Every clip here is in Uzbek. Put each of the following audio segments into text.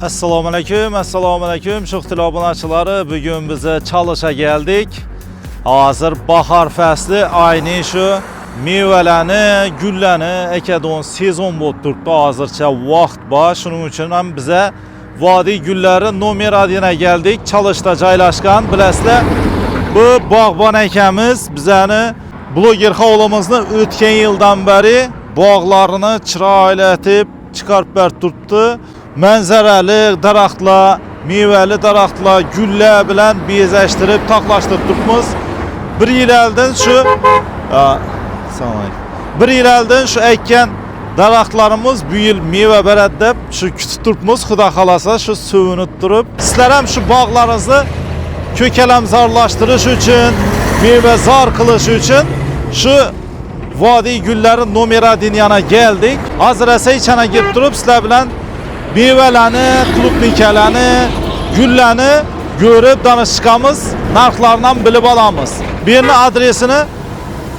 Assalomu alaykum, assalomu alaykum. Şuxtil obunaçıları, bugün bize Çalışa geldik. Hazır bahar fəsli, ayni şu meyvelerini, güllerini ekadigan sezon bo'lib turibdi. Hozircha vaqt bor. Shuning uchun ham bize Vadi Gülleri nomer adına geldik. Çalışda joylashgan, bilasizlar. Bu bog'bon akamiz bizani bloger hovlimizni o'tgan yildan beri bog'larini chiroylatib chiqarib berib turibdi. Manzarali daraxtlar, mevali daraxtlar, gullar bilan bezashtirib, toqlashtirib turibmiz. Bir yil oldin shu assalomu alaykum. Bir yil oldin shu ekkan daraxtlarimiz bu yil meva beradi deb shu kutib turibmiz. Xudo xolasa shu sevinib turib. Sizlar ham shu bog'laringizni ko'kalamzorlashtirish uchun, mevazor qilish uchun shu Vodiy gullari nomer 1 yana geldik. Hozir esa ichana girib turib sizlar bilan mevalarni, klubnikalarni, gullarni ko'rib danishib chiqamiz, narxlarini ham bilib olamiz. Bu yerning adresini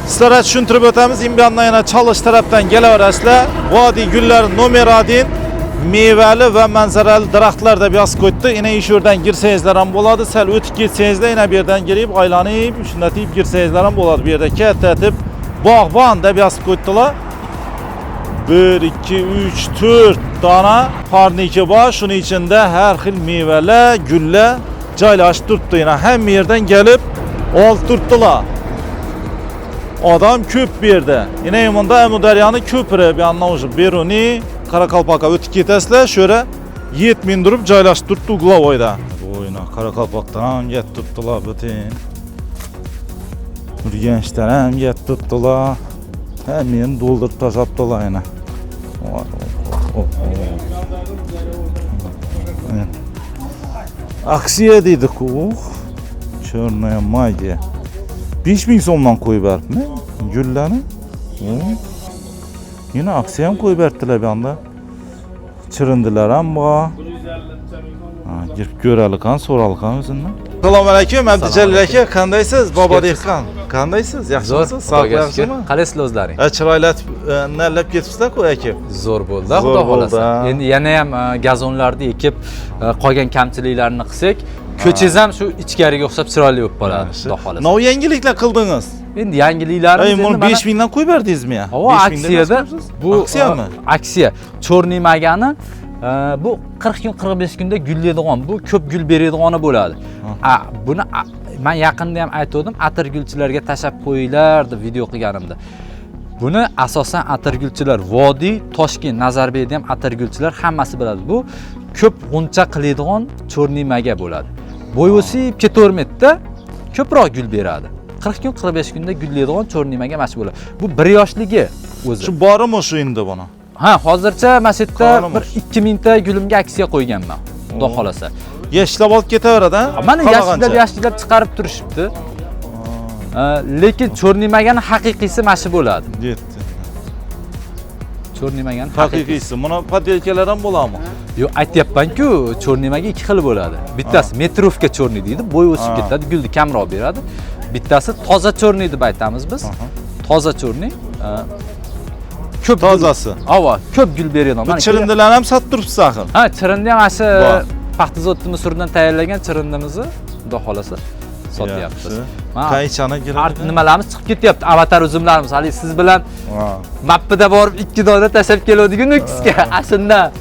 sizlarga tushuntirib o'tamiz. Imkondan yana Chalish tarafdan kelaverasizlar. Vodiy gullari nomer 1 mevali va manzarali daraxtlar deb yozib qo'yibdi. Ina shu yerdan girsangizlar ham bo'ladi. Sal o'tib ketsangizlar yana bu yerdan girib, aylanib, shunday tiyib girsangizlar ham bo'ladi. Bu yerda katta etib bog'bon deb yozib qo'yibdilar. 1 2 3 4 dona parniki bor. Shuning ichida har xil mevalar, gullar joylashib turibdi. Yana hamma yerdan kelib olib turibdilar. Odam ko'p bu yerda. Yine bunda Amudaryoni ko'piri, bu yandan уже Beruniy, Qarakalpoqqa o'tib ketasizlar, shu yerga 7000 turib joylashib turibdi угловойda. Bo'yna Qarakalpoqdan ham kelib turibdilar butun. Urganchdan ham kelib turibdilar. Hammani to'ldirib tashlabdilar yana. Oh, oh, oh. Aksiya deydi-ku. Черная магия. 5000 so'mdan qo'yib beribmi gullarni? Yine aksiya ham qo'yib beribdilar bu yoqda. Chirindilar ham bor. Ha, girib ko'raylik han, so'raylik han o'zidan. Assalomu alaykum, Abdujalil aka, qandaysiz? Bobo dehqon. Qandaysiz? Yaxshimisiz? Sog'lik yaxshimi? Qalaysizlar o'zlaring? Ha, chiroylatib, nallab ketibsizlar-ku aka. Zo'r bo'ldi, Zo'r xudo bo'ldi, xohlasa. ha. Endi yana ham gazonlarni ekib, qolgan kamchiliklarni qilsak, ko'changiz ham shu ichkariga o'xshab chiroyli bo'lib qoladi, xudo xohlasa. Nov yangiliklar qildingiz. Endi yangiliklarimiz Ay, endi buni mana 5000 dan qo'yib berdingizmi ya? Ova 5000 dan aksiyada qo'yibsiz? bu aksiyami? Aksiya. Chorniy magani bu 40 kun 45 kunda gullaydigan, bu ko'p gul beradigani bo'ladi. A, buni men yaqinda ham aytgandim, atirgulchilarga tashlab qo'yinglar deb video qilganimda. Buni asosan atirgulchilar, Vodiy, Toshkent, Nazarbekda ham atirgulchilar hammasi biladi. Bu ko'p g'uncha qiladigan chorniy maga bo'ladi. Bo'y o'sib ketavermaydi-da, ko'proq gul beradi. 40 kun 45 kunda gullaydigan chorniy maga mana shu bo'ladi. Bu 1 yoshligi o'zi. Shu borimi shu endi buni? Ha, hozircha mana shu yerda Qonimiz. bir 2000 ta gulimga aksiya qo'yganman. Xudo xolasa. Yashlab olib ketaveradi, ha? Mana Qalag'ancha. yashillab yashillab chiqarib turishibdi. Lekin chorniy magani haqiqiysi mana shu bo'ladi. Yetdi. Chorniy magani haqiqiysi. Haqiqiysi. Buni podelkalar ham bo'ladimi? Yo'q, aytyapman-ku, chorniy maga ikki xil bo'ladi. Bittasi metrovka chorniy deydi, bo'y o'sib Ha. ketadi, gulni kamroq beradi. Bittasi toza chorniy deb aytamiz biz. Toza chorniy. Ko'p gul- Tozasi. Ava, ko'p gul beradi. Bu Mana chirindilarni ham sotib turibsiz axir. Ha, chirindi ham mana shu Bor. paxta zavodimiz suridan tayyorlagan chirindimizni xudo xolasa sotyapmiz. Yaxshi. Mana Qaychani art kiradi? nimalarimiz chiqib ketyapti, avatar uzumlarimiz. Hali siz bilan Ha. mappida borib 2 dona tashlab keluvdik Nukusga. Ana shundan.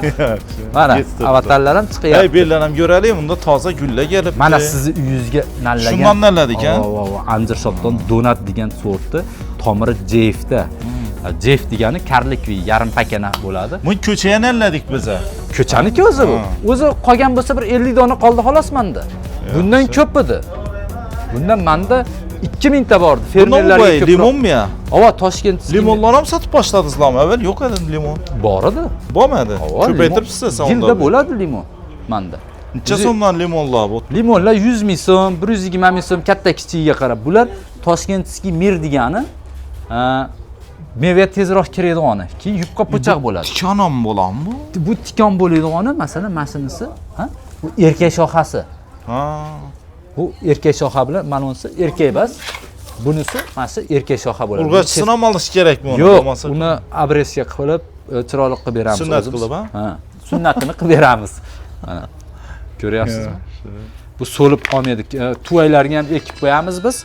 Yaxshi. Mana Yetdi. avatarlar ham Ey, chiqyapti. bellar ham ko'raylik, unda toza gullar kelibdi. Mana sizni uyingizga nallagan. Shundan nalladik, ha? Ova, ova, anjir shopdan donat degan sorti, tomiri Jeffda. Jeff degani karlikli yarim pakana bo'ladi. Buni ko'chaga nalladik biz. Ko'chaniki o'zi bu. Ha. O'zi qolgan bo'lsa bir 50 dona qoldi xolos menda. Bundan ko'p edi. Bundan menda 2000 ta bordi. Fermerlarga Fermerlarga ko'proq. Limonmi ya? Ova, Toshkent Limonlar ham sotib boshladingizlarmi? Avval yo'q edi limon. bor edi. Bo'lmadi. Ova, Ko'paytiribsiz sen Yilda unda. bo'ladi limon menda. Necha so'mdan limonlar bu? Limonlar 100 ming so'm, 120 ming so'm katta kichigiga qarab. Bular Toshkentskiy mir degani, meva tezroq kiradigani, keyin yupqa po'choq bo'ladi. Tikon ham bo'ladimi bu? Bu tikon bo'ladigani, masalan, mana shunisi, ha? Bu erkak shoxasi. Ha. Bu erkak shoxa bilan mana bunisi erkak emas. Bunisi mana shu erkak shoxa bo'ladi. Urg'ochisini ham olish kerakmi uni? Yo'q, Bo'lmasa uni obrezka qilib, chiroyli qilib beramiz Sunnat o'zimiz. qilib, ha? Ha, Sunnatini qilib beramiz. Mana. Ko'ryapsizmi? Bu so'lib qolmaydi. Tuvaylarga ham ekib qo'yamiz biz.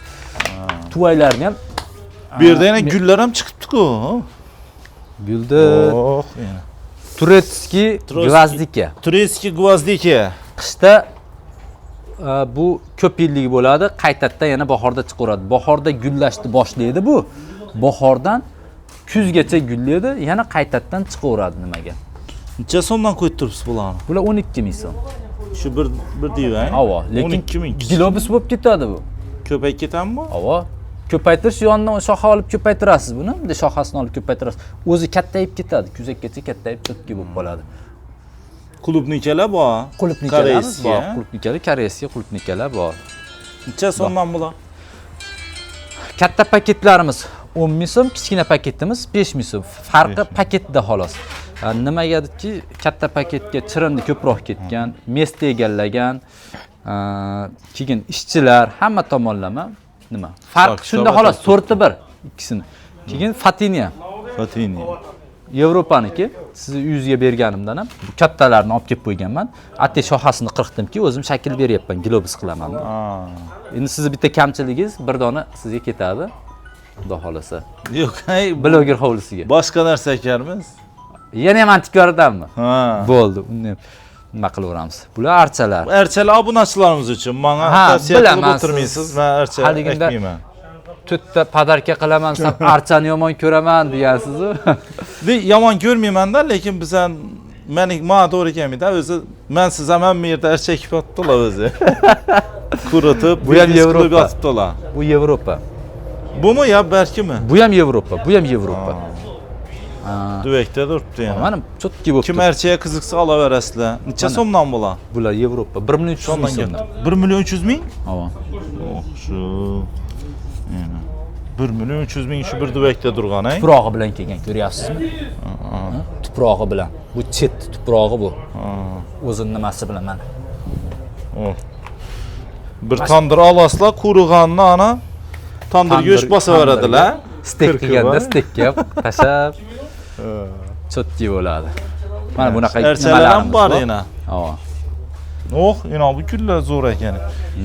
Tuvaylarni ham. Bu yerda yana gullar ham chiqibdi-ku. Guldi. Oh, yana. Турецкий гвоздика. Турецкий гвоздика. Qishda bu ko'p yillik bo'ladi, qaytadan yana bahorda chiqaveradi. Bahorda gullashni boshlaydi bu. Bahordan kuzgacha gullaydi, yana qaytadan chiqaveradi nimaga. Necha so'mdan qo'yib turibsiz bularni? Bular 12 ming so'm. Shu bir divan. Avo, lekin 12 ming. Globus bo'lib ketadi bu. Ko'payib ketadimi? Avo. Ko'paytirish yonidan shoxa olib ko'paytirasiz buni. Bunday shoxasini olib ko'paytirasiz. O'zi kattayib ketadi, kuzakkacha kattayib cho'tki bo'lib qoladi. Klubnikalar bor. Qulupnikalarimiz bor. Qulupnikalar, koreyskiy qulupnikalar bor. Necha so'mdan bular? Katta paketlarimiz 10 ming so'm, kichkina paketimiz 5 ming so'm. Farqi paketda xolos. Nimagadiki katta paketga chirindi ko'proq ketgan, mest egallagan, keyin ishchilar hamma tomonlama nima? Farq shunda xolos, sorti bir ikkisini. Keyin Fatinia. Fatinia. Yevropaniki, sizni uyingizga berganimdan ham bu kattalarni olib kelib qo'yganman. Ate shoxasini qirqdimki, o'zim shakl beryapman, globus qilaman. Endi sizni bitta kamchiligingiz bir dona sizga ketadi. Xudo xolasa. Yo'q, bloger hovlisiga. Boshqa narsa ekarmiz. Yana ham antikvardanmi? Ha. Bo'ldi, uni nima qilaveramiz? Bular archalar. Archalar obunachilarimiz uchun menga tavsiya qilib o'tirmaysiz, men archa ekmayman. To'rtta podarka qilaman, sen archani yomon ko'raman degansiz-ku. De yomon ko'rmayman-da, lekin bizan meni ma to'g'ri kelmaydi, o'zi men siz ham hamma yerda archa ekib yotdilar o'zi. Quritib, bu ham Yevropa. Yotibdilar. Bu Yevropa. Bumi yo balkimi? Bu ham Yevropa, bu ham Yevropa. Duvakda turibdi yana. Mana cho'tki bo'lib. Kim archaga qiziqsa olaverasizlar. Necha so'mdan bular? Bular Yevropa 1 300 ming so'mdan. 1 300 ming? Avo. Oh, shu. Yana 1 300 ming shu bir duvakda turgan, ay. Tuprog'i bilan kelgan, ko'ryapsizmi? Tuprog'i bilan. Bu chet tuprog'i bu. O'zini nimasi bilan mana. Oh. Bir tandir olasizlar, qurig'anni ana tandir go'sht bosaveradilar. Stek qilganda stekka tashlab cho'tki bo'ladi. Mana bunaqa archalar ham bor yana. Avo. Oh, yana bu gullar zo'r ekan.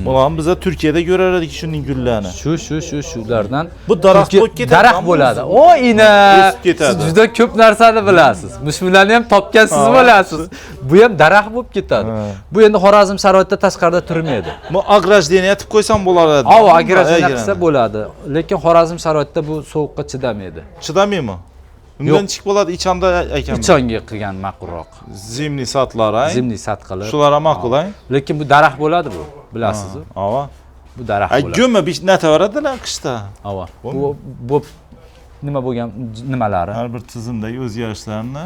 Bularni biz Turkiyada ko'rar edik shuning gullarni. Shu shulardan. Bu daraxt bo'lib ketadi. Daraxt bo'ladi. O ina. Siz juda ko'p narsani bilasiz. Mushmularni ham topgan siz bo'lasiz. Bu ham daraxt bo'lib ketadi. Bu endi Xorazm sharoitida tashqarida turmaydi. Bu ограждение etib qo'ysam bo'ladi. Avo, ограждение qilsa bo'ladi. Lekin Xorazm sharoitida bu sovuqqa chidamaydi. Chidamaymi? Undan chiq bo'ladi, ichanda ekan. Ichonga qilgan ma'qulroq. Zimniy satlar, ay. Zimniy sat qilib. Shular ham ma'qul, ay. Lekin bu daraxt bo'ladi bu, bilasiz-ku. Ava. Bu daraxt bo'ladi. Ay, go'ma bir nataveradilar qishda. Ava. Bu nima bo'lgan nimalari? Har bir tizimdagi o'zgarishlarni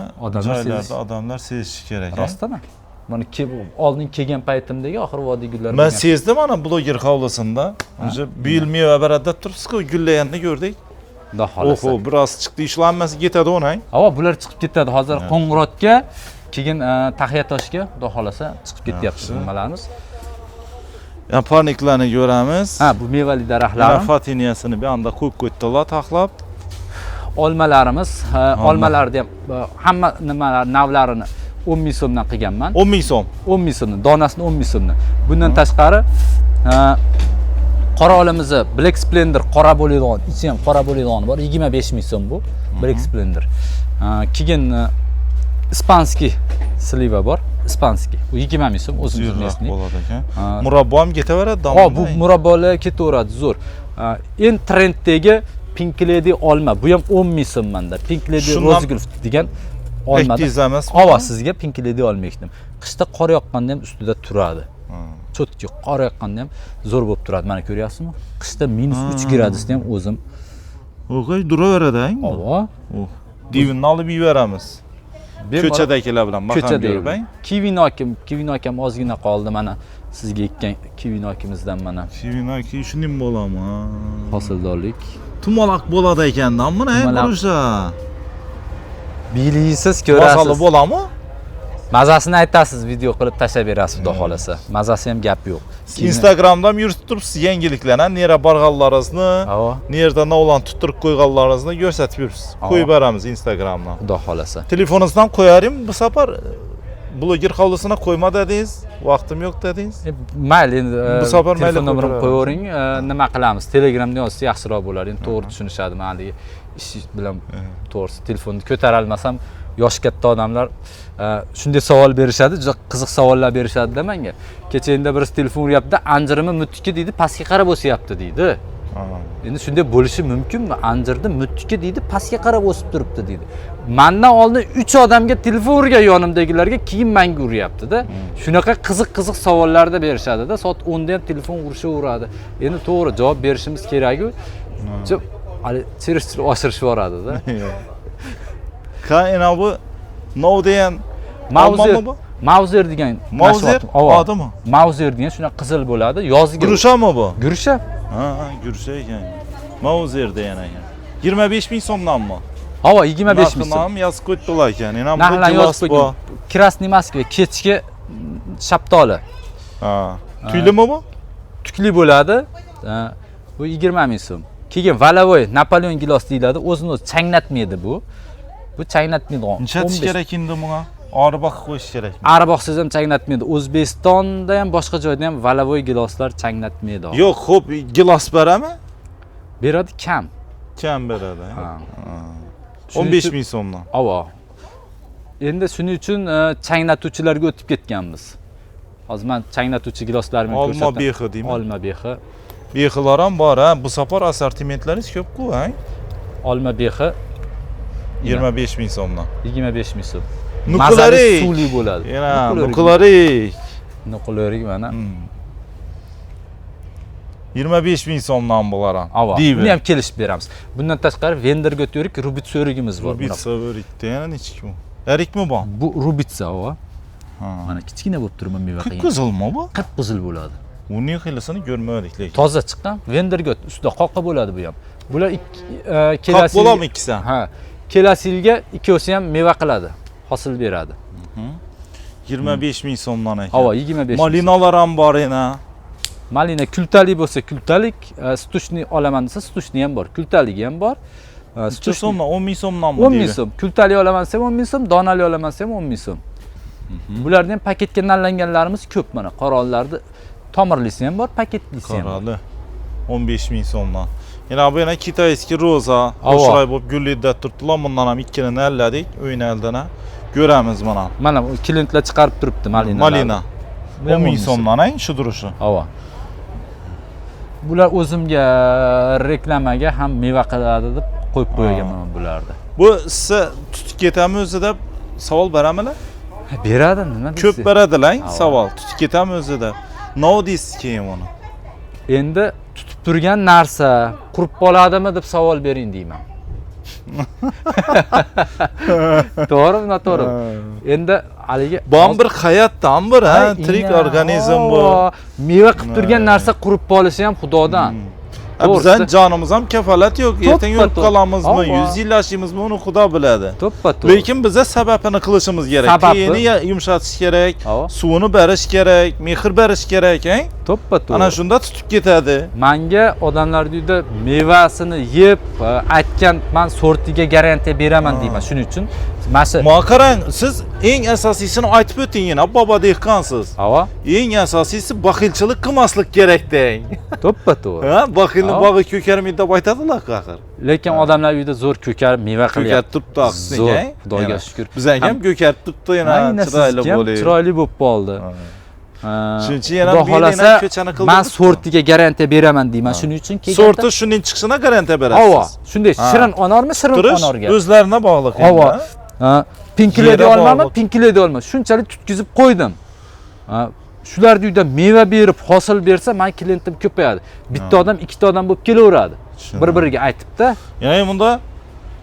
joylarda odamlar sezishi kerak. Rostmi? Mana oldin kelgan paytimdagi oxir vodiy gullari. Men sezdim ana bloger hovlisida. O'sha bu yil meva beradi deb turibsiz-ku, gullaganini ko'rdik. Oho, biroz chiqdi, ishlanmasa ketadi o'nang. Avo, bular chiqib ketadi hozir Qo'ng'irotga, keyin Taxiatoshga, xudo xolasa chiqib ketyapti nimalarimiz. Ya parniklarni ko'ramiz. Ha, bu mevali daraxtlar. Fatiniyasini bir anda qo'yib qo'ydilar, taxlab. Olmalarimiz, olmalarni ham hamma nimalar navlarini 10 ming so'mdan qilganman. 10 ming so'm. 10 ming so'mdan, donasini 10 ming so'mdan. Bundan tashqari qora olamizni Black Splendor qora bo'ladigan, ichi ham qora bo'ladigan bor. 25 ming so'm bu Black Splendor. Keyin ispanskiy sliva bor. Ispanskiy. Bu 20 ming so'm o'zimiz mesni. Bo'ladi ekan. Murabbo ham ketaveradi. Ha, bu murabbolar ketaveradi, zo'r. Eng trenddagi Pink Lady olma. Bu ham 10 ming so'm menda. Pink Lady Rose Gulf degan olma. Ava, sizga Pink Lady olma ekdim. Qishda qor yoqqanda ham ustida turadi. Cho'tki qor yoqqanda ham zo'r bo'lib turadi. Mana ko'ryapsizmi? Qishda -3 gradusda ham o'zim o'g'ay duraveradi, aymi? Ava. Oh. Divinni olib yuboramiz. Ko'chadagilar bilan maqam ko'rib, ay. Kivinokim ozgina qoldi mana sizga ekkan kivinokimizdan mana. Kivinoki shuning bo'ladimi? Hosildorlik. Tumaloq bo'ladi ekandan buni, ay, burusha. Biliysiz ko'rasiz. Mazali bo'ladimi? Mazasini aytasiz, video qilib tashlab berasiz xudo xolasa. Mazasi ham gap yo'q. Instagramda ham yuritib turibsiz yangiliklarni, nera borganlaringizni, nerda navlan tuttirib qo'yganlaringizni ko'rsatib yuribsiz. Qo'yib beramiz Instagramdan. Xudo xolasa. Telefoningizdan qo'yarim bu safar Bloger hovlisini qo'yma dedingiz, vaqtim yo'q dedingiz. Mayli endi Bu safar mayli telefon nomerimni qo'yib qo'yavering, nima qilamiz? Telegramda yozsa yaxshiroq bo'lar. Endi to'g'ri tushunishadi. Men haligi ish bilan to'g'risi telefonni ko'tara olmasam, yoshi katta odamlar shunday savol berishadi, juda qiziq savollar berishadi-da menga. Kecha endi birisi telefon uryapti, anjirimni mutiki deydi, pastga qarab o'syapti deydi. Endi shunday bo'lishi mumkinmi? Anjirni mutiki deydi, pastga qarab o'sib turibdi deydi. Mendan oldin 3 odamga telefon urgan yonimdagilarga, keyin menga uryapti-da. Shunaqa qiziq-qiziq savollarda berishadi-da. Soat 10 da ham telefon urishaveradi. Endi to'g'ri javob berishimiz kerak-ku. Hali cherishtirib oshirishib yuboradi-da. Ha, ena bu nov degan Mauzer, bu? Mauzer degan Mauzer odimi? Mauzer degan shunaqa qizil bo'ladi. Yozgi. Grushami bu? Gurusha. Ha, gurusha ekan. Mauzer degan ekan. 25 ming so'mdanmi? Havo 25 ming so'm. Narxini ham yozib qo'yibdilar ekan. Ena bu Narxlarni gilos yozib bu. qo'ygan. Krasniy Moskva kechki shaftoli. Ha. Tuylimi bu? Tukli bo'ladi. Bu 20 ming so'm. Keyin Valavoy Napoleon gilos deyiladi. O'zini o'zi changnatmaydi bu. Bu changnatmaydigan. Nechatish kerak endi bunga? Og'ir boqib qo'yish kerak. Ari boqsangiz ham changnatmaydi. O'zbekistonda ham boshqa joyda ham Valavoy giloslar changnatmaydi. Yo'q, xo'p, gilos berami? Beradi kam. Kam beradi. Ha. 15 ming so'mdan. Avo. Endi shuning uchun changnatuvchilarga o'tib ketganmiz. Hozir men changnatuvchi giloslarimni ko'rsataman. Olma bexi deymi? Olma bexi. Bexilar ham bor, ha. Bu safar assortimentlaringiz ko'p-ku, ha? Olma bexi 25 ming so'mdan. 25 ming so'm. Nuqularik. Suvli bo'ladi. Yana nuqularik. Nuqularik mana. 25 ming so'mdan bular ham. Avo. Buni ham kelishib beramiz. Bundan tashqari venderga o'rik, rubitsa o'rigimiz bor. Rubitsa o'rikda yana nechki bu? Erikmi bu? Bu rubitsa, avo. Mana kichkina bo'lib turibdi meva qilgan. Qip-qizilmi bu? Qip-qizil bo'ladi. Uning xilisini ko'rmadik lekin. Toza chiqqan vendergot ustida qoqi bo'ladi bu ham. Bular kelasi Qoq bo'ladimi ikkisi? Ha. Kelasi yilga ikkovsi ham meva qiladi, hosil beradi. 25 ming so'mdan ekan. Avo, 25 ming. Malinalar ham bor yana. Malina kultali bo'lsa kultalik, stushni olaman desa stushni ham bor, kultaligi ham bor. Necha so'mdan? 10 ming so'mdanmi? 10 ming so'm. Kultali olaman desam 10 ming so'm, donali olaman desam 10 ming so'm. Bularni ham paketga nallanganlarimiz ko'p mana. Qorollarni tomirlisi ham bor, paketlisi ham bor. Qorali 15 ming so'mdan. Yana bu yana kitayskiy roza, chiroyli bo'lib gullaydi turibdilar. Bundan ham ikkini nalladik, o'yin oldina ko'ramiz mana. Mana klientlar chiqarib turibdi malina. Malina. 10 ming so'mdan ang shu turishi. Avo. Bular o'zimga reklamaga ham meva qiladi deb qo'yib qo'yganman bularni. Bu sizni tutib ketami o'zi deb savol beramilar? Beradi, nima deysiz? Ko'p beradilar savol, tutib ketami o'zi deb. Nima deysiz keyin uni? Endi tutib turgan narsa qurib qoladimi deb savol bering deyman. To'g'rimi, noto'g'rimi? Endi haligi Bom bir hayotdan bir, ha, tirik organizm bu. Meva qilib turgan narsa qurib qolishi ham Xudodan. Bizning jonimiz ham kafolat yo'q. Ertaga o'lib qolamizmi, 100 yil yashaymizmi, uni Xudo biladi. To'ppa-to'g'ri. Lekin biza sababini qilishimiz kerak. Tiyini yumshatish kerak, suvini berish kerak, mehr berish kerak, ha? To'ppa-to'g'ri. Ana shunda tutib ketadi. Menga odamlar uyda mevasini yeb aytgan, men sortiga garantiya beraman deyman. Shuning uchun mana shu Ma qarang, siz eng asosiysini aytib o'ting yana, bobo dehqonsiz. Avo. Eng asosiysi baxilchilik qilmaslik kerak deng. To'ppa-to'g'ri. Ha, baxilni bog'i ko'karmaydi deb aytadilar axir. Lekin odamlar uyda zo'r ko'karib meva qilyapti. Ko'karib turibdi axir, Zo'r, Xudoga shukr. Bizning ham ko'karib turibdi yana, chiroyli bo'lib. Chiroyli bo'lib qoldi. Shuning uchun yana bu yerda ko'chani qildik. Men sortiga garantiya beraman deyman. Shuning uchun kelganda sorti shuning chiqishina garantiya berasiz. Avo, shunday shirin onormi, shirin onorga. O'zlariga bog'liq endi. Avo. Pinkiledi olmami? Pinkiledi olma. Shunchalik tutkizib qo'ydim. Shularni uyda meva berib, hosil bersa, men klientim ko'payadi. Bitta odam, ikkita odam bo'lib kelaveradi. Bir-biriga aytib-da. Ya'ni bunda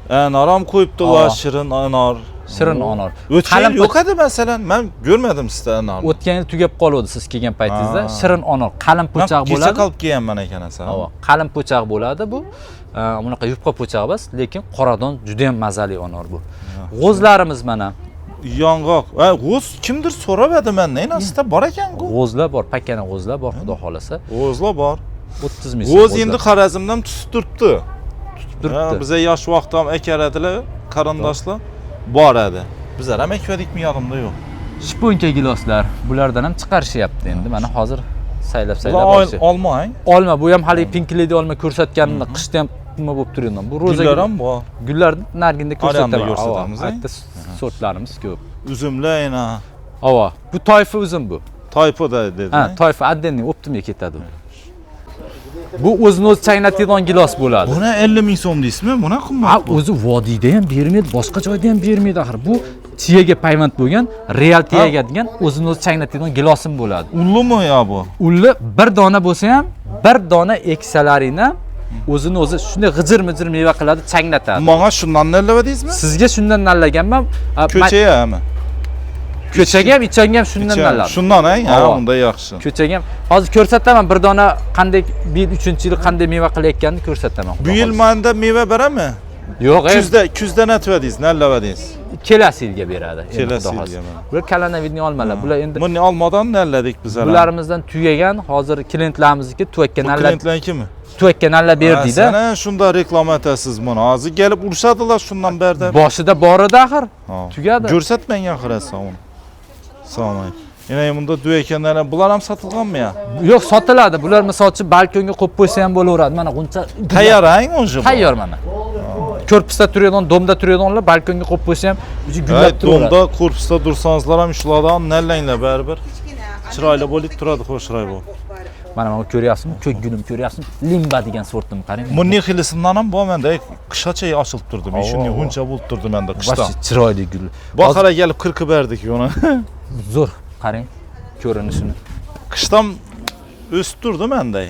anor ham qo'yibdilar, shirin anor. Shirin anor. O'tgan yil yo'q edi masalan, men ko'rmadim sizda anorni. O'tgan yil tugab qoldi siz kelgan paytingizda. Shirin anor, qalin po'choq bo'ladi. Kecha qolib kelganman ekan asal. Avo, qalin po'choq bo'ladi bu. Bunaqa yupqa po'choq emas, lekin qoradon juda ham mazali anor bu. G'o'zlarimiz mana. Yong'oq. G'o'z kimdir so'rab edi mendan, sizda bor ekan-ku. G'o'zlar bor, pakana g'o'zlar bor, xudo xolasa. G'o'zlar bor. 30 ming. G'o'z endi Xorazmdan tutib turibdi. Tutib turibdi. Biza yosh vaqtda ham ekaradilar, qarindoshlar bor edi. Bizlar ham ekvadikmi yodimda yo'q. Shponka giloslar, bulardan ham chiqarishyapti endi. Mana hozir saylab Bular olishi. Olma, ha? Olma, bu ham hali pinkledi olma ko'rsatganimda qishda ham nima bo'lib turgan. Bu roza Gullar ham bor. Gullarni narginda ko'rsataman. Ko'rsatamiz, Ava, Aytda sortlarimiz ko'p. Uzumlar yana. Ava, bu toifa uzum bu. Toyfa da dedi. Ha, toifa отдельный optimga ketadi. Bu o'zini o'zi changlatadigan gilos bo'ladi. Buni 50 ming so'm deysizmi? Buni Ha, qimmat bu. o'zi vodiyda ham bermaydi, boshqa joyda ham bermaydi axir. Bu tiyaga payvand bo'lgan, real tiyaga degan o'zini o'zi changlatadigan gilosim bo'ladi. Ullimi ya bu? Ulli bir dona bo'lsa ham, bir dona eksalaringni o'zini o'zi shunday g'ijir-mijir meva qiladi, changlatadi. Menga shundan nallavadingizmi? Sizga shundan nallaganman. Ko'chaga mi? Ko'chaga ham, ichanga ham shundan nalladim. Shundan, ha? Ha, Ava. unda yaxshi. Ko'chaga ham hozir ko'rsataman bir dona qanday bir yil, 3-yil qanday meva qilayotganini ko'rsataman. Bu yil menda meva berami? Yo'q, Kuzda natvadingiz, nallavadingiz. Kelasi yilga beradi. Endi Kelasi Xudo xohlasa. yilga mana. Bular kalanavidniy olmalar. Bular endi Buni olmadan nalladik biz hali. Bularimizdan tugagan, hozir klientlarimizniki tuvakka Bu nallab, klientlarnikimi? tuvakka nallab berdik-da. Sana shunda reklama etasiz buni. Hozir kelib urishadilar shundan berdi. Boshida bor edi axir. Tugadi. Ko'rsatmang axir asa uni. Assalomu alaykum. Yana bunda duyakanlar, bular ham sotilganmi ya? Yo'q, sotiladi. Bular misol uchun balkonga qo'yib qo'ysa ham bo'laveradi. Mana buncha Tayyor hang o'zi bu. Tayyor mana. Korpusda turadigan, domda turadiganlar balkonga qo'yib qo'ysa ham o'zi gullab turaveradi. Domda korpusda dursangizlar ham shulardan nallanglar baribir. Chiroyli bo'lib turadi, xushroy bu. Mana mana ko'ryapsizmi? Ko'k gulim ko'ryapsizmi? Limba degan sortini qarang. Buni xilisidan ham bor menda. Qishacha ochilib turdi. Men shunday Ava. huncha bo'lib turdi menda qishda. Вообще chiroyli gul. Bahora kelib qirqib berdik uni. Zo'r, qarang ko'rinishini. Qishdan o'sib turdi menda.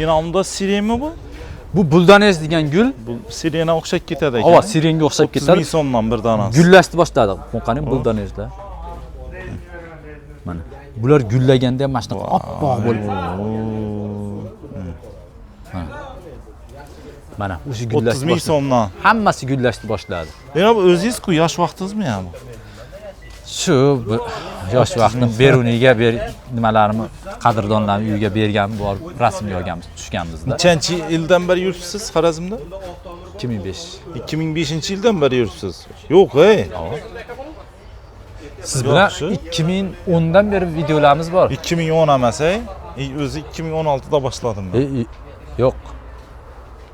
Yana unda sirenmi bu? Bu buldanez degan gul. Bu sirena o'xshab ketadi ekan. Ava, sirenga o'xshab 30 ketadi. ming so'mdan bir donasi. Gullashni boshladi. Bu qarang buldanezlar. Mana bular gullaganda ham mana shunaqa oppoq bo'lib. Mana o'sha gullashni 30 ming boshladi. so'mdan. Hammasi gullashni boshladi. Yana bu o'zingiz-ku yosh vaqtingizmi ya bu? Shu yosh vaqtim Beruniyga ber nimalarimni qadrdonlarim uyiga bergan borib rasmga olganmiz, tushganmizda. Nechanchi yildan beri yuribsiz Xorazmda? 2005. 2005-yildan beri yuribsiz. Yo'q, ey. Siz bilan Yaxshi. 2010 dan beri videolarimiz bor. 2010 emas, ey. O'zi 2016da boshladim men. Yo'q.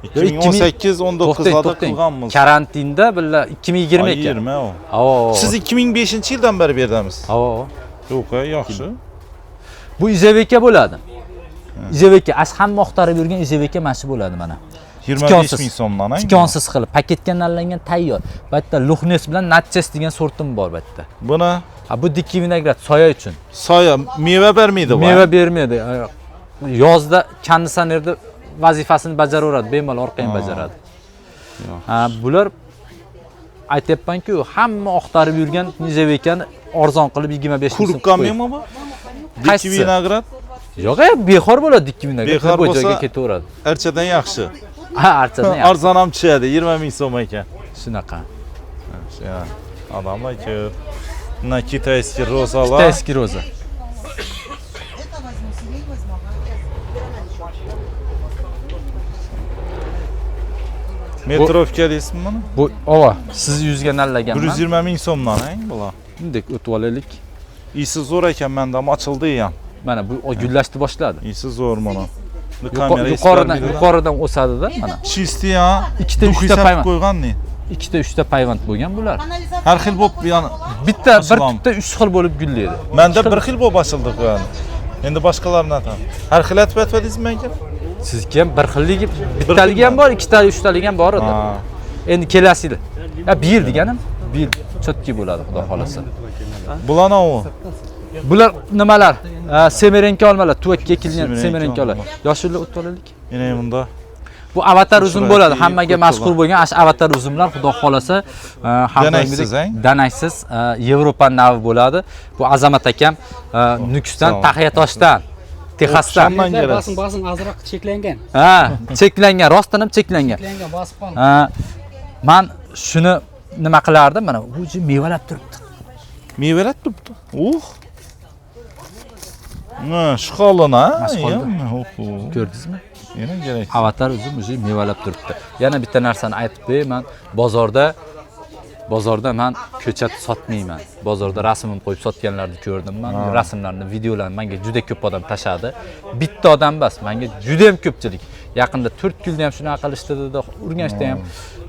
2018 19larda To'xtang. qilganmiz. Karantinda billa 2020 ekan. 20 o. Avo. Siz 2005-yildan beri bu yerdamiz. Avo. Yo'q, ey, yaxshi. Bu izaveka bo'ladi. Izaveka, as hamma oqtarib yurgan izaveka mana shu bo'ladi mana. 25 Tikonsiz. ming so'mdan, ey. Tikonsiz qilib paketga nallangan tayyor. Bu yerda Luxnes bilan Natches degan sortim bor bu yerda. Buni Ha, bu dikki vinograd soya uchun. soya meva bermaydi bu. Meva bermaydi. Yozda konditsionerda vazifasini bajaraveradi, bemalol orqaga ham bajaradi. Ha, bular aytyapman-ku, hamma oqtarib yurgan nizavekani arzon qilib 25 ming so'm Kurukka qo'yib. meva bu? Dikki Qaysisi? vinograd Yo'q, behor bo'ladi dikki vinograd. Behor Bu joyga bo'lsa- ketaveradi. archadan yaxshi. Ha, archadan yaxshi. Arzon ham tushadi, 20 ming so'm ekan. Shunaqa. Ya, odamlar ko'p. На китайский rozalar. Китайский roza. Это возьму, сирень возьму. Ага. Metrovka deysizmi buni? Bu ova, siz yuzga nallaganman. 120 ming so'mdan, ey, bular. Bunday o'tib olaylik. Isi zo'r ekan menda ham ochildi ham. Mana bu gullashni boshladi. Isi zo'r mana. Bu kamera Yuqoridan yuqoridan o'sadida mana. Чистый ha. Ikkita, Duxi uchta sepib payvand. qo'ygan ne? Ikkita, uchta payvand bo'lgan bular. Har xil bo'lib, ya'ni Bitta bir Assalom. tupda 3 xil bo'lib gullaydi. Menda bir xil bo'lib ochildi qo'yadi. Endi boshqalarini aytaman. Har xil aytib aytmadingizmi menga? Sizniki ham bir xilligi, bittaligi ham bor, ikkitali, uchtaligi ham bor edi. Ha. Endi kelasi yil. Ya bir yil deganim, bir yil chotki bo'ladi, xudo xolasa. Bular u. Bular nimalar? Semerenka olmalar, tuvakka ekilgan Semerenka semerenka olmalar. olma. Yoshillar o'tib olaylik. Yana bunda Bu avatar uzum bo'ladi. Chiroyli Hammaga ko'k mashhur bo'lgan ash avatar uzumlar, xudo xolasa, har Danaksiz, doimgidek a? danaksiz, Yevropa navi bo'ladi. Bu Azamat akam Nukusdan, Sog' ol. Taxiatoshdan, Texasdan. O'xshamang kerak. Basın basın azroq cheklangan. Ha, cheklangan, rostdan ham cheklangan. Cheklangan bosib qoldi. Ha, man shuni nima qilardim? Mana bu mevalab turibdi. Mevalab turibdi. Uh. Ha, shu holini, ha? Mashhur. Ko'rdingizmi? Yana kerak. Avatar uzum уже mevalab turibdi. Yana bitta narsani aytib qo'yay, man bozorda Bozorda man ko'chat sotmayman. Bozorda rasmimni qo'yib sotganlarni ko'rdim man. Rasmlarni, videolarni menga juda ko'p odam tashadi. Bitta odam emas, menga juda ham ko'pchilik. Yaqinda To'rtko'lda ham shunaqa qilishdi dedi, Urganchda ham.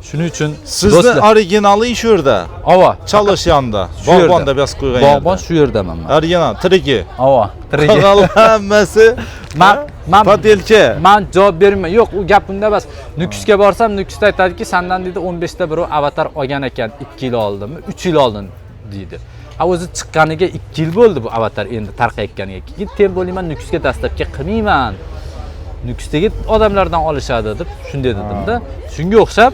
Shuning uchun Sizni do'stlar, originali shu yerda. ava, Chalishganda, Shu yerda. bog'bonda bas qo'ygan yerda. Bog'bon shu yerdaman man. Original, tirigi. Ava, tirigi. Hammasi Man podelka. Man javob bermayman. Yo'q, u gap unda emas. Nukusga borsam, Nukusda aytadiki, sandan deydi 15 ta birov avatar olgan ekan 2 yil oldinmi, 3 yil oldin deydi. A o'zi chiqqaniga 2 yil bo'ldi bu avatar endi tarqayotganiga. Keyin tem bo'layman, Nukusga dastlabki qilmayman. Nukusdagi odamlardan olishadi deb shunday dedim-da. Shunga o'xshab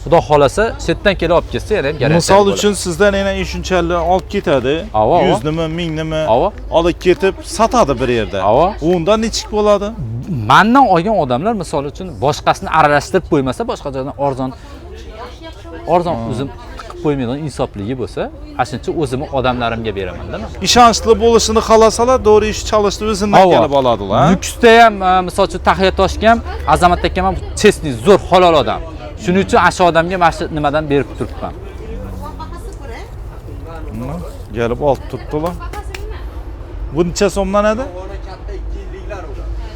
Xudo xolasa, chetdan kelib olib ketsa yana ham garantiya. Misol uchun sizdan yana shunchalik olib ketadi. Ava, ava. 100 nimi, 1000 nimi Ava. olib ketib sotadi bir yerda. Ava. Unda nechik bo'ladi? Mandan olgan odamlar misol uchun boshqasini aralashtirib qo'ymasa, boshqa joydan arzon arzon uzum tiqib qo'ymaydigan insofligi bo'lsa, ana shuncha o'zimni odamlarimga beraman-da man. Ishonchli bo'lishini xohlasalar, to'g'ri ish chalishni o'zidan Ava. kelib oladilar. Nukusda ham misol uchun Taxiya Toshga ham Azamat akam ham chestniy, zo'r halol odam. Shuning uchun ana shu odamga mana shu nimadan berib turibman. Kelib olib turibdilar. Bu necha so'mdan edi?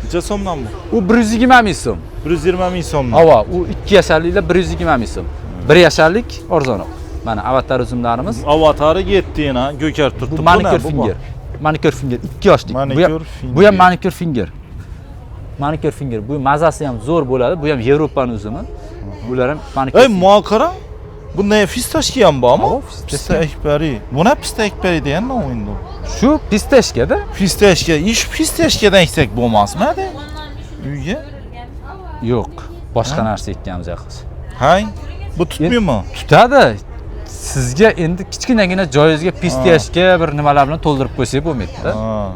Necha so'mdan bu? U 120 ming so'm. 120 ming so'mdan. Ava, u 2 yasharliklar 120 ming so'm. 1 yasharlik arzonroq. Mana avatar uzumlarimiz. Avatari yetdi yana, ko'karib turibdi. Bu Bu ne? manikür Bu finger. Manikür finger 2 yoshlik. Bu ham Manikür bu ham finger. manikür finger. Manikür finger. Bu mazasi ham zo'r bo'ladi. Bu ham Yevropani uzumi. Bular ham manikür. Ey muhokara. Bu ne fistashka ham bormi? Ava, fistashka. Pista ekbari. Bu ne pista ekbari degan nima endi? Shu pistashkada Fistashka, ish fistashkadan eksak bo'lmasmi hadi? Uyga? yo'q. Boshqa narsa ekkanmiz axir. Hay. Bu tutmaymi? Tutadi. Sizga endi kichkinagina joyingizga pistashka bir nimalar bilan to'ldirib qo'ysak bo'lmaydi-da. Ha.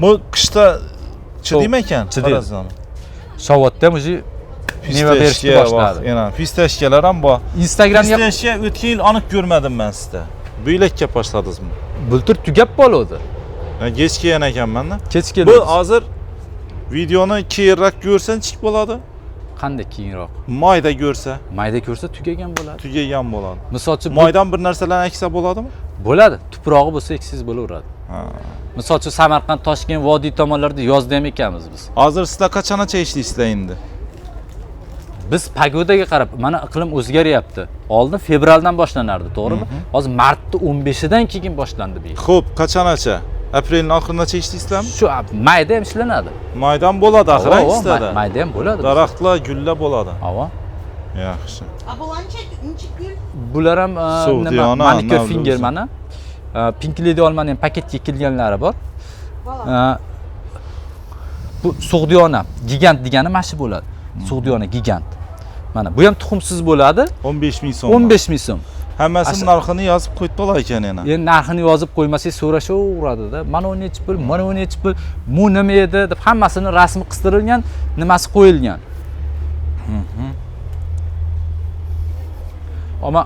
Bu qishda chidaymi ekan? Chidaydi. Farazdan. Shavodda ham уже meva berishni Fistashka boshladi. vaqt, yana fistashkalar ham bor. Instagramga Fistashka o'tgan yil aniq ko'rmadim men sizda. Bu yil ekka boshladingizmi? bultur tugab qoluvdi. Men kech kelgan ekanman-da. Kech Bu keldi. hozir videoni keyinroq ko'rsa nechik bo'ladi? Qanday keyinroq? Mayda ko'rsa Mayda ko'rsa tugagan bo'ladi. tugagan bo'ladi. Misol uchun bu Maydan bir narsalarni eksa bo'ladimi? bo'ladi. Tuprog'i bo'lsa eksiz bo'laveradi. Ha. Misol uchun Samarqand, Toshkent, vodiy tomonlarida yozda ham ekamiz biz. Hozir sizlar qachongacha ishlaysizlar endi? Biz pagodaga qarab, mana iqlim o'zgaryapti. Oldin fevraldan boshlanardi, to'g'rimi? Hozir martni 15idan keyin boshlandi bu yil. Xo'p, qachongacha? Aprelning oxirigacha ishlaysizlarmi? Shu mayda ham ishlanadi. Maydan bo'ladi axir Ava, sizlarda. mayda ham bo'ladi. Daraxtlar, gullar bo'ladi. Ava. Yaxshi. A bu ancha necha gul? Bular ham So'g'diyona, nima manikür navli finger o'zi. mana. Pink Lady olmani ham paketga kelganlari bor. Bola. Bu So'g'diyona gigant degani mana shu bo'ladi. So'g'diyona gigant. Mana bu ham tuxumsiz bo'ladi. 15 ming so'm. 15 ming so'm. Hammasini narxini yozib qo'yibdilar ekan yana. Endi narxini yozib qo'ymasak so'rashaveradi-da. Mana u nechi pul, mana u nechi pul, bu nima edi deb hammasini rasmi qistirilgan, nimasi qo'yilgan. Ammo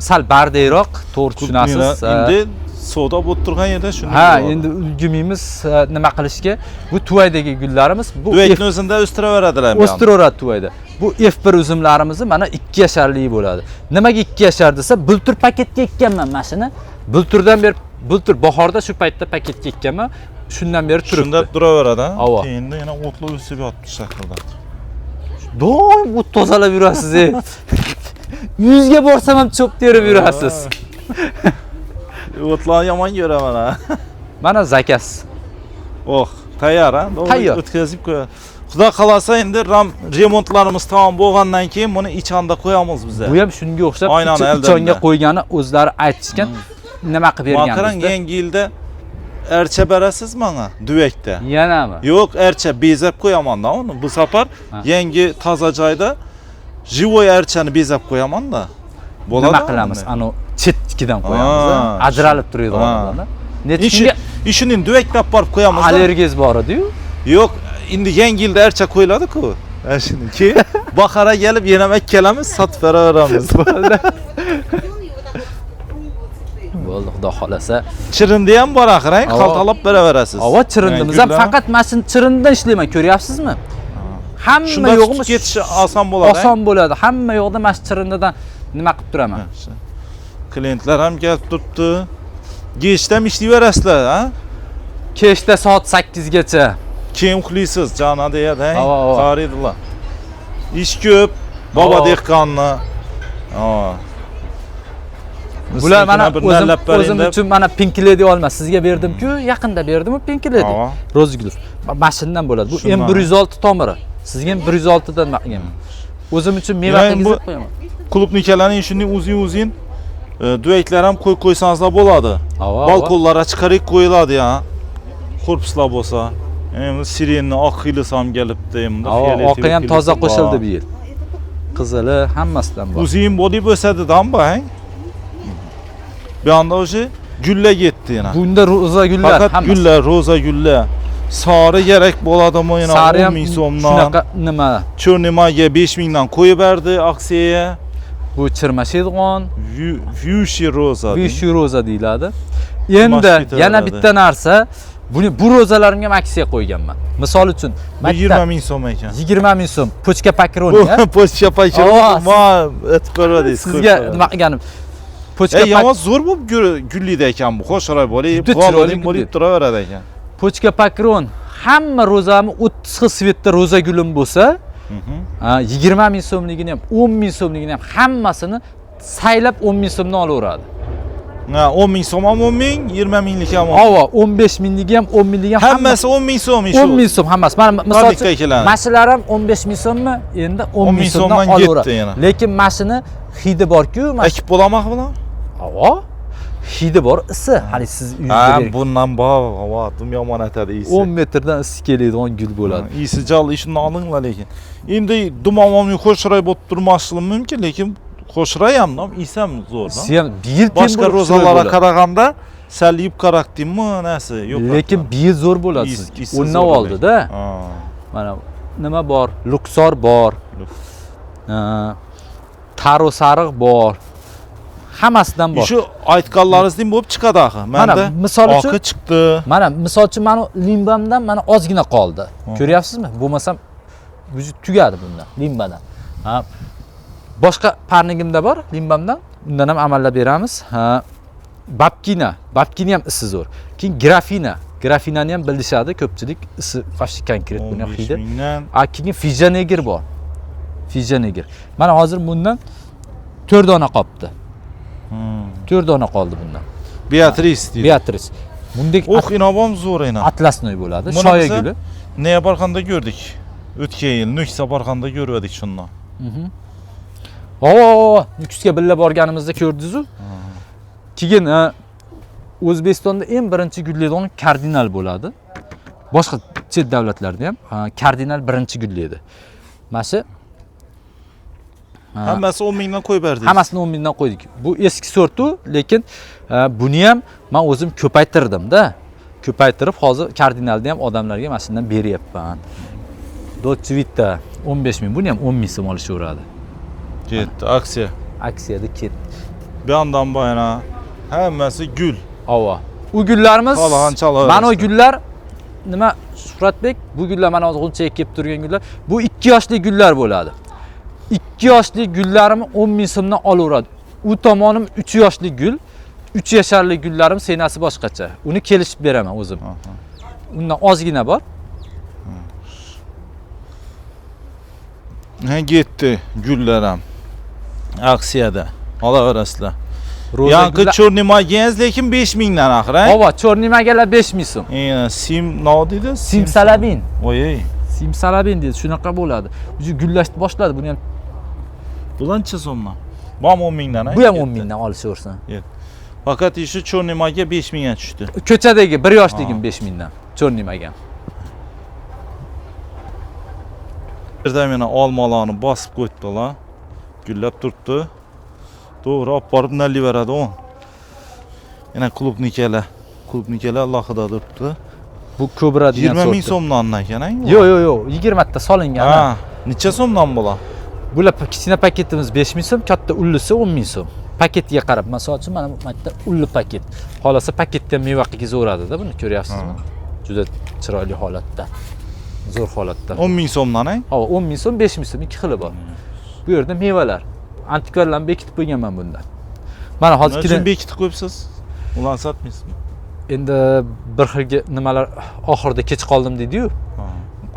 sal bardayroq, to'g'ri tushunasiz. Endi savdo bo'lib turgan yerda shuni. Ha, endi ulgurmaymiz nima qilishga. Bu tuvaydagi gullarimiz, bu Duetni o'zida o'stiraveradilar. o'stiraveradi tuvayda. Bu F1 uzumlarimizni mana 2 yasharligi bo'ladi. Nimaga 2 yashar desa, bultur paketga ekkanman mana shuni. Bulturdan beri, bultur bahorda shu paytda paketga ekkanman. Shundan beri turibdi. Shunda turaveradi. ha? Ava. Endi yana o'tlar o'sib yotibdi shahrda. Doim o't tozalab yurasiz, ey. Yuzga borsam ham cho'p terib yurasiz. O'tlarni yomon ko'raman ha. Mana zakaz. Oh, tayyor ha? Doğru Tayyor. O'tkazib qo'ya. Xudo xolasa endi remontlarimiz tamom bo'lgandan keyin buni ichonda qo'yamiz biza. Bu ham shunga o'xshab Aynan, eldan ichonga da. qo'ygani o'zlari aytishgan. Nima qilib Makaran berganmiz. yangi yilda archa berasiz menga duvakda. Yanami? Yo'q, archa bezab qo'yaman-da uni. Bu safar Ha. yangi toza joyda живой archani bezab qo'yaman-da. Bo'ladi. Nima qilamiz? Ano chetkidan qo'yamiz, Ha, ajralib turadigan. Necha kunga Ishini duvaklab borib qo'yamiz. allergiyangiz bor edi-yu. Yo'q, endi yangi yilda archa qo'yiladi-ku. Ha, shuni keyin bahora kelib yana akkalamiz sotib beraveramiz. Bo'ldi, xudo xolasa. Chirindi ham bor axir, ha? Avo. Qaltalab beraverasiz. Avo chirindimiz ham Gullar. faqat mana shu chirindidan ishlayman, ko'ryapsizmi? Hamma Shunda yo'g'imiz tutib ketishi oson bo'ladi. Oson bo'ladi. Hamma yo'qda mana shu chirindidan nima qilib turaman. Yaxshi. Klientlar ham kelib turibdi. Kechda ham ishlayverasizlar, ha? Kechda soat 8 gacha. Keyin uxlaysiz, jana deyadi, ha? Ava, ava. Qaraydilar. Ish ko'p, bobo Ava. dehqonni. Ha. Bular mana bir o'zim nallab bering o'zim deb. uchun mana Pink Lady olma. Sizga berdim-ku, yaqinda berdim u Pink Lady. Ava. Roza gul. Mana shundan bo'ladi. Bu Shundan. M106 tomiri. Sizga ham 106 dan qilganman. O'zim uchun meva Yani bu- qilgizib qo'yaman. Klubnikalarning shunday uzun-uzun duaklar ham qo'yib qo'ysangizlar bo'ladi. Ava, ava. Balkonlara chiqarib qo'yiladi ya. Korpuslar bo'lsa. Endi sirenni oq xilisi ham kelibdi endi. Ava, fioletoviy oqi ham xilisi toza bor. qo'shildi bu yil. Qizili hammasidan bor. Uzun bo'lib o'sadi-da bu, ha? Bu yoqda o'sha gullar ketdi yana. Bunda roza gullar Faqat hammasi. gullar, roza gullar. Sori kerak bo'ladimi yana Sari 10 ham ming so'mdan. shunaqa nima? Cho'rnimaga 5 mingdan qo'yib berdi aksiyaga. Bu chirmashidg'on, Fuchsia roza. Fuchsia roza deyiladi. Endi ketaveradi. yana bitta narsa, buni bu rozalarimga ham aksiya qo'yganman. Misol uchun, Bu maktab 20 ming so'm ekan. 20 ming so'm pochka pakroniya. Bu pochka pakron Ava, ma etib ko'rmadingiz. Sizga nima qilganim? Pochka Yomon zo'r bo'lib gullaydi ekan bu. Xo'sh, bo'lib, Juda chiroyli bo'lib gullaydi. turaveradi ekan. Pochka pakron hamma rozami 30 xil svetda roza gulim bo'lsa, 20 ming so'mligini ham, 10 ming so'mligini ham hammasini saylab 10 ming so'mdan olaveradi. Ha, 10 ming so'm ham 10 ming, 20 minglik ham 10 ming. Ava, 15 mingligi ham, 10 mingligi ham Hammasi 10 ming so'm ish. 10 ming so'm hammasi. Mana misol Parnikda uchun keladi. mashilar ham 15 ming so'mmi? Endi 10 10 ming ming so'mdan so'mdan olaveradi. ketdi yana. Lekin mashini hidi bor-ku, mana Ekib bo'ladimi bular? Ava, hidi bor, isi. Hali siz Ha, uyingizda bering. bundan bor, ava, dum yomon atadi isi. 10 metrdan isi keladigan gul bo'ladi. Isi jal ishini olinglar lekin. Endi dumamomning xo'shroy bo'lib turmasligi mumkin, lekin xo'shroy ham, isi ham zo'r. Isi ham bir yil Boshqa bo'lib chiroyli rozalarga bo'ladi. qaraganda sal yupqaroq deymi, nasi, yo'q. Lekin bir yil zo'r bo'ladi Is- sizga. isi O'rnab zo'r oldi-da. Ha. Mana nima bor? Luksor bor. Taro sariq bor. Hammasidan bor. Shu aytganlaringizdan bo'lib chiqadi axir. Mana Menda misol uchun oqi chiqdi. Mana misol uchun mana limbamdan mana ozgina qoldi. Ko'ryapsizmi? Bo'lmasam vujud tugadi bundan, limbadan. Ha. Boshqa parnigimda bor, limbamdan. Undan ham amallab beramiz. Ha. Babkina, babkina ham isi zo'r. Keyin grafina, grafinani ham bilishadi ko'pchilik. Isi вообще konkret buni ham 15 hidi. mingdan. A keyin fijanegir bor. Fijanegir. Mana hozir bundan 4 dona qolibdi. 4 dona qoldi bundan. Beatrice deydi. Beatrice. Bundek Ox, inobam zo'r ina. atlasnoy bo'ladi. Buni Shoya biza guli. Neye barxanda gördük? Ötken yil Nuks'a barxanda görmedik şundan. O, Nukusga birga borganimizda ko'rdingiz-u. Keyin O'zbekistonda eng birinchi gullaydigan kardinal bo'ladi. Boshqa chet davlatlarda ham kardinal birinchi gullaydi. Mana shu Hammasi 10 mingdan qo'yib berdingiz. hammasini 10 mingdan qo'ydik. Bu eski sortu, lekin buni ham men o'zim ko'paytirdim-da. Ko'paytirib hozir kardinalni ham odamlarga mana shundan beryapman. Dolce Vita 15 ming, buni ham 10 ming so'm olishaveradi. Ketdi aksiya. Aksiyada ketdi. Bir yandan bayana hammasi gul. Ava. U gullarimiz Xohlagan chalaverasiz. mana u gullar nima Shuhratbek, bu gullar mana hozir g'unchaga kelib turgan gullar. Bu 2 yoshli gullar bo'ladi. 2 yoshli gullarimni 10 ming so'mdan olaveradi. U tomonim 3 yoshli gul, 3 yasharli gullarim senasi boshqacha. Uni kelishib beraman o'zim. Undan ozgina bor. Ha, getdi gullar ham. Aksiyada. Olaverasizlar. Roza Yankı gullar. chorni magenz lekin 5 mingdan axir, ha? Ova, chorni magalar 5 ming so'm. Sim nima deydi? Simsalabin. Oy. Simsalabin deydi, shunaqa bo'ladi. Uji gullashni boshladi, buni ham Bular necha so'mdan? Bu ham 10 mingdan, ha? bu ham 10 Ketdi. mingdan olishaversin. Faqat ishi chorni maga 5 mingga tushdi. Ko'chadagi 1 yoshligim 5 mingdan. Chorni magan. Yerda meni olmalarni bosib qo'yibdilar. Gullab turibdi. To'g'ri olib borib nallayveradi u. Yana klubnikalar. Klubnikalar alohida turibdi. Bu kobra degan 20 ming sorti. so'mdan ekan, ha? Yo'q, yo'q, yo'q. 20 ta solingan. Ha, necha so'mdan bular? Bular kichkina paketimiz 5 ming so'm, katta ullisi 10 ming so'm. Paketiga qarab, misol uchun mana bu yerda ulli paket. Xolasa paketda meva qilgizaveradida buni ko'ryapsizmi? Juda chiroyli holatda. Zo'r holatda. 10 ming so'mdan, ha? Ha, 10 ming so'm, 5 ming so'm ikki xili bor. Bu yerda mevalar. Antikvarlarni bekitib qo'yganman bundan. Mana hozir Nima uchun bekitib qo'yibsiz? Ularni sotmaysizmi? Endi bir xilga nimalar oxirida kech qoldim deydi-yu.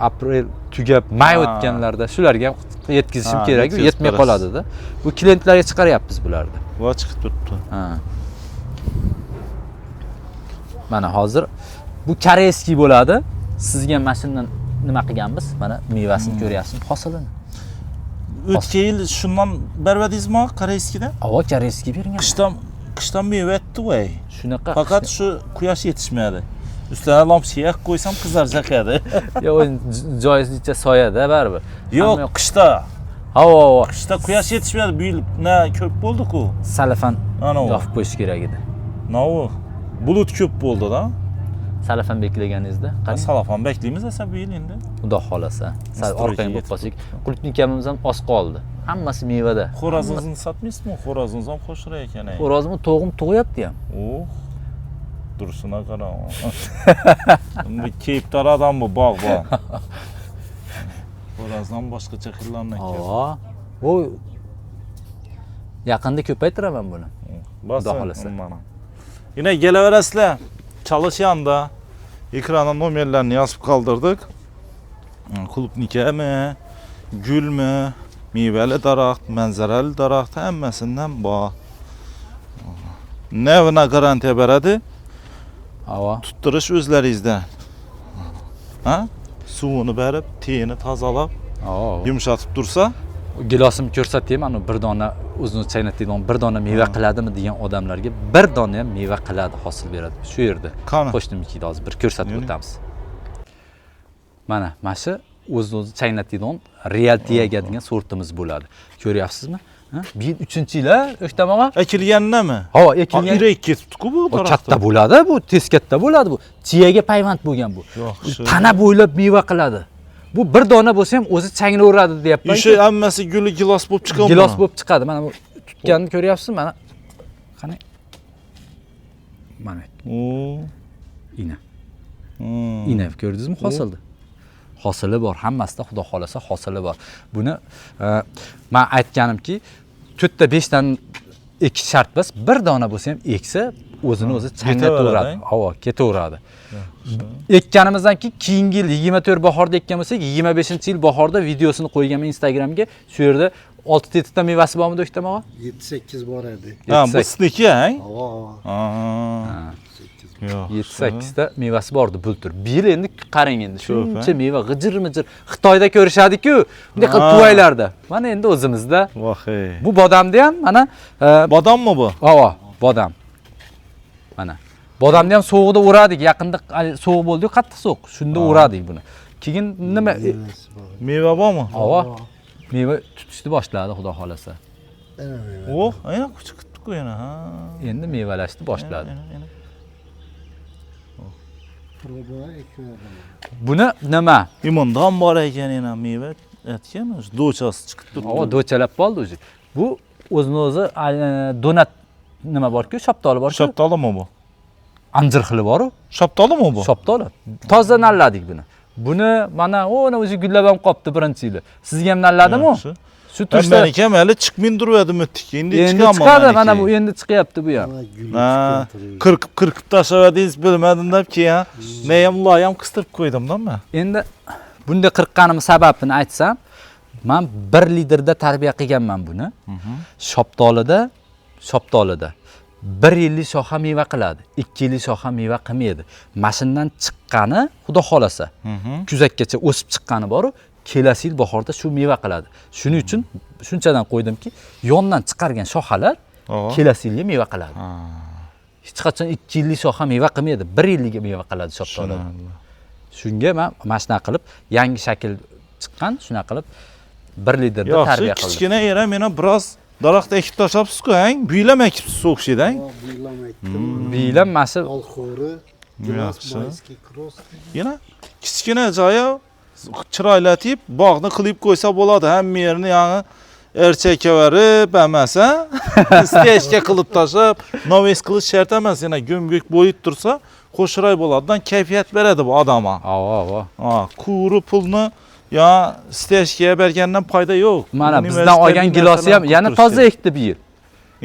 Aprel tugab, may o'tganlarda shularga ham yetkazishim kerak, yetmay qoladi-da. Bu klientlarga chiqaryapmiz bularni. Va chiqib turibdi. Ha. Mana hozir bu koreyskiy bo'ladi. Sizga mana shundan nima qilganmiz? Mana mevasini ko'ryapsizmi, hosilini. O'tgan yil shundan bervadingizmi koreyskiydan? Ava, koreyskiy bergan. Qishdan meva etdi voy. Shunaqa. Faqat shu quyosh yetishmadi. Üstüne lampa yak qo'ysam qizaracak edi. Yo'q, joyizcha soyada baribir. Yo'q, qishda. Havo. Qishda quyosh yetishmadi. Bu yil na ko'p bo'ldi-ku. Salafan yopib qo'yish kerak edi. Navo, bulut ko'p bo'ldi-da. Salafan beklaganingizda, qarang. Salafan beklaymiz esa bu yil endi. Xudo xolasa. Sal orqaga bo'lib qolsak, qulupnikamiz ham oz qoldi. Hammasi mevada. Xo'rozingizni sotmaysizmi? Xo'rozingiz ham qo'shira ekan. Xo'rozimni to'g'im tug'yapti ham. Oh. Durusuna qarang. Bu keyfdor odam bu bog'bon. Xo'rozdan boshqacha xillangan ekan. U yaqinda ko'paytiraman buni. Xudo xolasa. Yine gelaverasizlar. Çalışanda ekrana nomerlerini yazıp kaldırdık. Klubnikami, gülmü, meyveli daraxt, mənzərəli daraxt hammasidan bor. Nevına garantiya beradi? Ava. Tutturish o'zlaringizdan. Ha? Suvini berib, tiyini tozalab, yumshatib tursa. Gilosimni ko'rsataymi? Ana bir dona o'zini chaynatadigan bir dona meva qiladimi degan odamlarga bir dona ham meva qiladi, hosil beradi. Shu yerda. Qo'shnimnikida hozir bir ko'rsatib o'tamiz. Mana shu o'zini o'zi chaynatadigan realtiyaga degan sortimiz bo'ladi. Ko'ryapsizmi? Bu yil 3-yil, O'ktam og'a? Ekilganmi? Ha, ekilgan. Irak ketibdi-ku bu daraxt. Katta bo'ladi bu, tez katta bo'ladi bu. Chiyaga payvand bo'lgan bu. Tana bo'ylab meva qiladi. Bu bir dona bo'lsa ham o'zi changlaveradi deyapman. O'sha hammasi guli gilos bo'lib chiqadi. Gilos bo'lib chiqadi. Mana bu tutganini ko'ryapsizmi? Mana qani? Mana. Ina. Ina ko'rdingizmi hosilni? Hosili bor, hammasida Xudo xolasa hosili bor. Buni men aytganimki, 4ta 5 dan ekish shart emas, bir dona bo'lsa ham eksa o'zini o'zi changlataveradi. Havo ketaveradi. Ekkanimizdan keyin keyingi yil 24 bahorda ekkan bo'lsak, 25-yil bahorda videosini qo'yganman Instagramga. Shu yerda 6-7 ta mevasi bormidi O'ktam og'a? 7-8 bor edi. Ha, bu sizniki, ha? Ha. 7-8 ta mevasi bordi bultur. Bu yil endi qarang endi shuncha meva g'ijir-mijir. Xitoyda ko'rishadi-ku, bunday qilib tuvaylarda. Mana endi o'zimizda. Voh-ey. Bu bodamni ham mana bodommi bu? Ha, bodam. Mana. Bodamni ham sovuqda o'radik. Yaqinda sovuq bo'ldi-yu, qattiq sovuq. Shunda o'radik buni. Keyin nima meva bormi? Ha. Meva tutishni boshladi, Xudo xolasa. Oh, aynan chiqibdi-ku yana, ha. Endi mevalashni boshladi. Buni nima? Limondan bor ekan yana meva etgan, do'chasi chiqib turibdi. Ha, do'chalab qoldi o'zi. Bu o'zini o'zi donat nima bor-ku, shaptoli bor-ku. Shaptolimi bu? Anjir xili bor-u. Shaptolimi bu? Shaptoli. Toza nalladik buni. Buni mana ona o'zi gullab ham qopti birinchi yili. Sizga ham nalladimi? Shu turishda meniki ham hali chiqmay turvadim o'tdik. Endi chiqaman. Chiqadi, mana bu endi chiqyapti bu ham. Ha, qirqib tashlavadingiz bilmadim deb keyin men ham loyam qistirib qo'ydim-da men. Endi bunda qirqqanim sababini aytsam, men 1 litrda tarbiya qilganman buni. Shoptolida 1 yillik shoxa meva qiladi, 2 yillik shoxa meva qilmaydi. Mashindan chiqqani, Xudo xolasa, kuzakkacha o'sib chiqqani bor-u, kelasi yil bahorda shu meva qiladi. Shuning uchun shunchadan qo'ydimki, yondan chiqargan shoxalar kelasi yilga meva qiladi. Hech qachon 2 yillik shoxa meva qilmaydi, 1 yillik meva qiladi shoptollar. Shunga men mana shunaqa qilib yangi shakl chiqqan, shunaqa qilib 1 litrda tarbiya qildim. Kichkina era meni biroz daraxt ekib tashlabsiz-ku, hang? Bu yil ham ekibsiz o'xshaydi, hang? Bu yil ham ekdim. Bu yil ham mana shu olxo'ri, gilos, mayskiy cross. Yana kichkina joyi chiroylatib, bog'ni qilib qo'ysa bo'ladi. Hamma yerini yangi erchakaverib, hammasi stechka qilib tashlab, noves qilish shart emas. Yana go'mgok bo'yib tursa, qo'shiroy bo'ladidan kayfiyat beradi bu odamga. Ava, ava. Ha, quri pulni Ya stejga bergandan foyda yo'q. Mana bizdan olgan gilosi ham yana toza ekdi bu yil.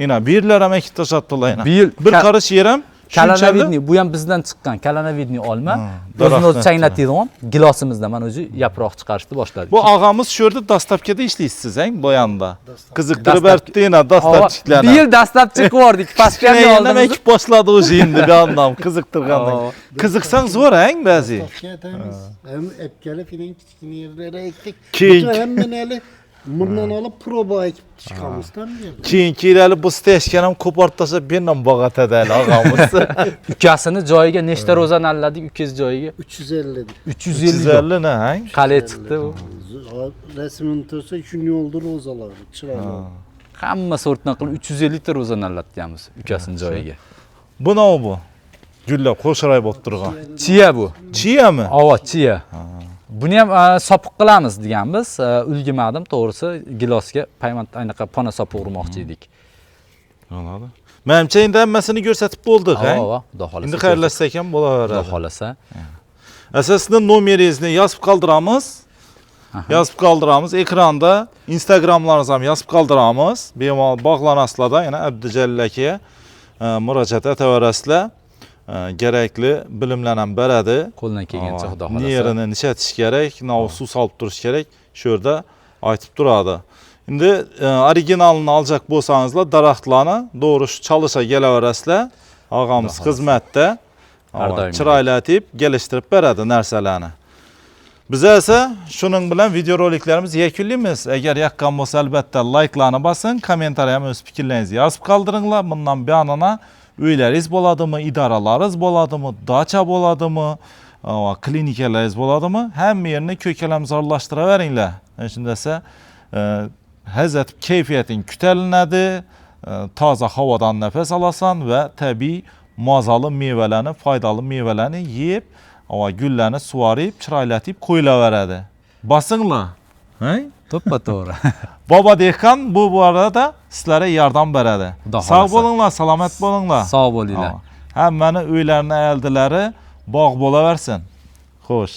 Ina birlar ham ekib tashlabdilar ina. Bu yil Bir qarish yer ham shunchalik Kalanavidniy, bu ham bizdan chiqqan kalanavidniy olma. O'zini daraxtdan o'zi changlatadigan gilosimizdan mana o'zi yaproq chiqarishni boshladi. Bu og'amiz shu yerda dastlabkida ishlaysiz, ang bu yonda. Qiziqtirib Dastlabki- berdi ina dastlabchilarni. Bu yil dastlabchi qilib yubordik. Pastga Kichkina oldimiz. ekib boshladi o'zi endi bu yondan qiziqtirgandan. Ova. Qiziqsang zo'r ang ba'zi. Tavsiye etamiz. Hem epkelip yine kiçkine yerlere ektik. Keying. Bütün hem meneli bundan alıp proba ekip çıkamız tam yerine. Keyingi yil bu stejkani ham qo'porib tashlab mendan bog'atadi hali og'amiz. Ukasini joyiga nechta ro'za nalladik ukangiz joyiga? 350. 350. 350 ne ang? Qalay chiqdi u? Resmin tursa 3 yoldur rozalar. Çıralı. Hamma sortdan qilib 350 ta ro'za nallatganmiz ukasini joyiga. Bu ne bu? Gullab qo'shiray bo'lib turgan. Chiya bu. Chiyami? Ova chiya. Buni ham sopiq qilamiz deganmiz. Ulgurmadim to'g'risi, gilosga payvand anaqa pona sopiq urmoqchi edik. Anladım. Menimcha endi hammasini ko'rsatib bo'ldik, ha? Ova, xudo xohlasa. Endi xayrlashsak ham Xudo bo'laveradi. xohlasa. Esasında nomeringizni yozib qoldiramiz. Yozib qoldiramiz ekranda. Instagramlarınızı ham yozib qoldiramiz. Bemalol bog'lanasizlar da, yana Abdujalil akaga murojaat etaverasizlar. Gerekli bilimlarni ham beradi. Qo'ldan kelgancha xudo xohlasa. Yerini nishatish kerak, nav suv solib turish kerak. Shu yerda aytib turadi. Endi originalini olacak bo'lsangizlar, daraxtlarni to'g'ri shu chalisha kelaverasizlar. Og'amiz xizmatda. Har doim. Chiroylatib, kelishtirib beradi narsalarni. Biz esa shuning bilan videoroliklarimizni yakunlaymiz. Agar yoqqan bo'lsa albatta layklarni bosing, kommentariy ham o'z fikrlaringizni yozib qoldiringlar. Bundan buyonina uylaringiz bo'ladimi, idoralaringiz bo'ladimi, dacha bo'ladimi, klinikalaringiz bo'ladimi, hamma yerni ko'kalamzorlashtiraveringlar. Shunda esa həzz etib keyfiyating ko'tariladi, toza havodan nafas olasan va tabiiy mazalı meyvalarni, foydali meyvalarni yeb, gullarni suvarib, chiroylatib qo'yilaveradi. Bosinglar. Ha? To'ppa to'g'ri. Baba dehqon bu arada sizlarga yordam beradi. Xudo Sog' xohlasa. bo'linglar, salomat bo'linglar. Sog' bo'linglar. Hammani uylarini oldilari bog' bo'laversin. Xo'sh.